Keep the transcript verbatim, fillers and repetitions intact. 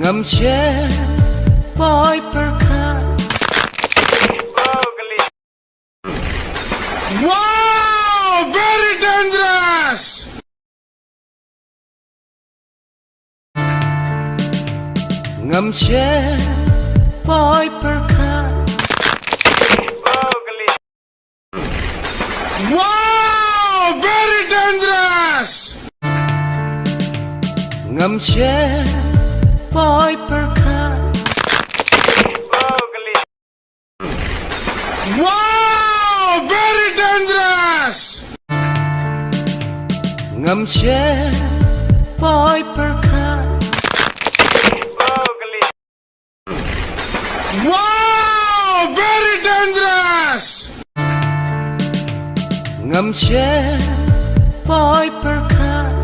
Ngam share poi pyrkhat. Wow, very dangerous. Ngam share poi pyrkhat. Wow, very dangerous. Ngam share poi pyrkhat. Wow, very dangerous. Ngam share poi pyrkhat. Wow, very dangerous. Ngam share poi pyrkhat.